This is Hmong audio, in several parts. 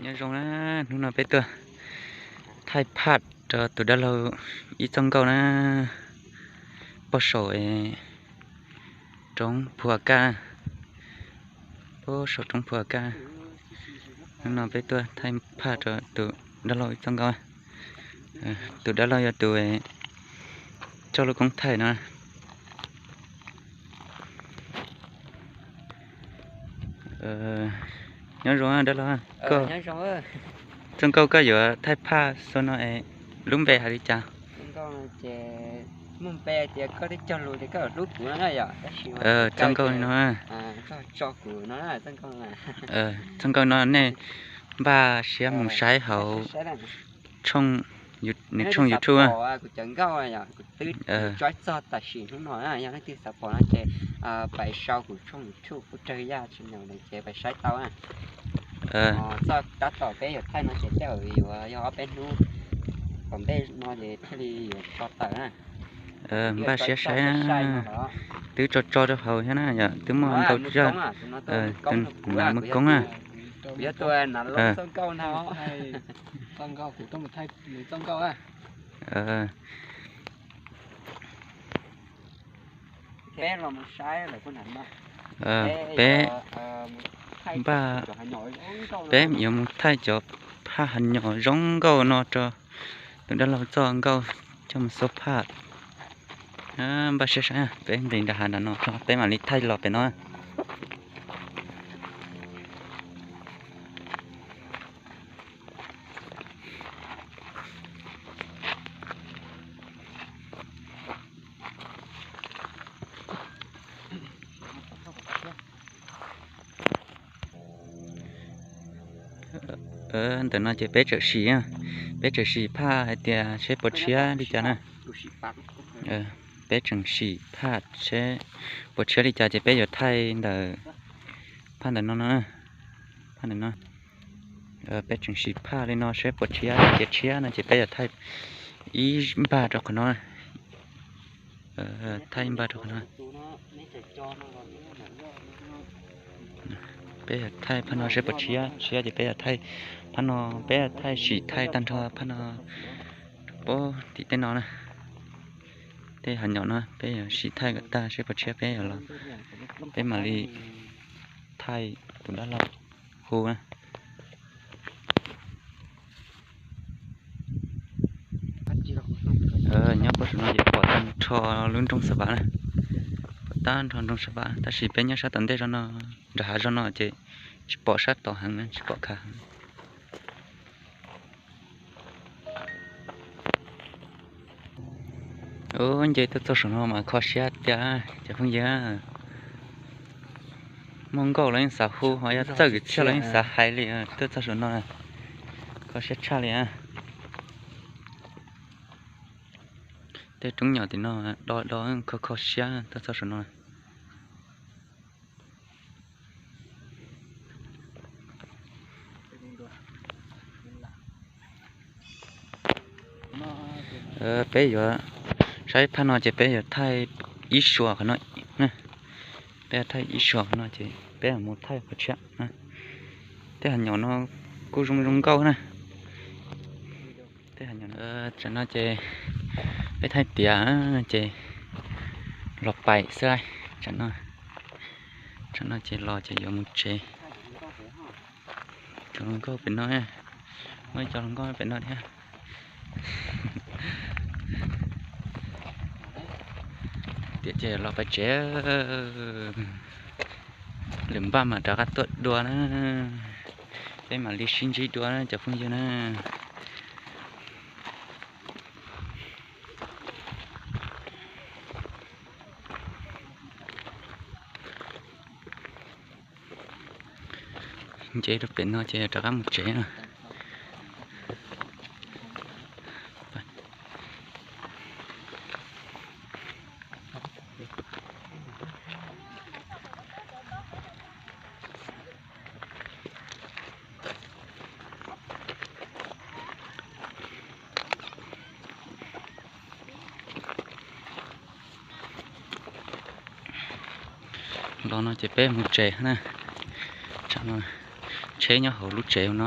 Nyob zoo na, hnub no peb tuaj thaij phaj rau tus dab laug ib txoj nkauj na, pog saum roob Phu Kaj, pog saum roob Phu Kaj. Hnub no peb tuaj thaij phaj rau tus dab laug ib txoj nkauj. Tus dab laug yog tus coj lub koob thaij no. Nyob zoo dab laug, txoj nkauj koj yuav thaij phaj xwb no es lub npe hais li cas? Txoj nkauj no, txoj nkauj no nej npaj siab mus saib hauv nws tshooj YouTube. Npaj siab saib, twb tso tso rau hauv thiab na, yog twb muaj ntau zaj, tus nas muaj koob na. Peb npaj, peb yuav mus thaij cov phaj hav nyom zoo nkauj no rau tus dab laug txoj nkauj coj mus xub phaj. Npaj siab saib, peb nqis nram hav nram no, peb mam li thaij los pem no. Ntawm no ces peb tseem sim, peb tseem sim phaj hais tias seb puas tshiab li cas na. Peb tseem sim phaj seb puas tshiab li cas ces peb yuav thaij ntawm phaj ntawm no no. Phaj ntawm no, peb tseem sim phaj li no seb puas tshiab, ces tshiab no ces peb yuav thaij ib npag rau qhov no. Thaij ib npag rau qhov no. Peb yuav thaij phaj no seb puas tshiab, tshiab ces peb yuav thaij phaj no, peb yuav thaij sim thaij tag nrho phaj no. Pem tim tej no na, tej hav nyom no peb yuav sim thaij kom tag seb puas tshiab peb yuav los, peb mam li thaij tus dab laug hu na. Nyob puag saum no ces pom tag nrho lub nroog Xav Vam na, pom tag nrho nroog Xav Vam, tab sis peb nyob sab tom ntej zog no, nram hav zog no ces tsis pom sab tod heev, tsis pom khav heev. Ub, nce tuaj txog saum no mas kho siab tiag cov phooj ywg. Muaj nkauj los yeej xav hu, ho yog txawj kwv txhiaj los yeej xav hais li. Tuaj txog saum no kho siab tshaj li. Tej roob nyom tim no do do kho kho siab tuaj txog saum no. Peb yuav saib phaj no ces peb yuav thaij ib suas qhov no. Peb thaij ib suas qhov no ces peb mus thaij qhov tshiab. Tej hav nyom no kuj zoo zoo nkauj na. Tej hav nyom, tsam no ces peb thaij tiav ces los pais xwb. Tsam no, tsam no ces los ces yuav mus tsev. Cov hluas nkauj pem no, muaj ib co hluas nkauj pem no thiab. Tiam ces los pais tsev, lwm npaj mam rov qab tuaj dua na. Peb mam li sib ntsib dua na cov phooj ywg na. Nce rau pem no ces rov qab mus tsev na. Los no ces peb mus tsev na. Tsheb nyob hauv lub tsev no.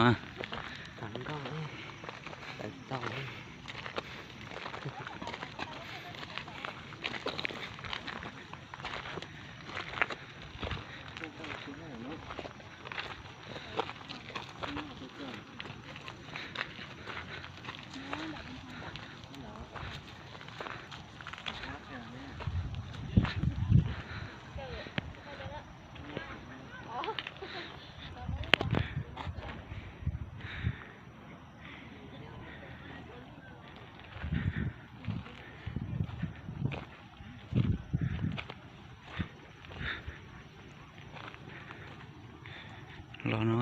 Los no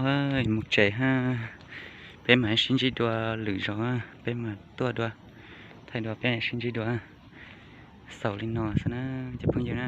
mus tsev ha, peb mam sib ntsib dua lwm zaus, peb mam tuaj dua, thaij dua peb sib ntsib dua. Xaus li no xwb na cov phooj ywg na.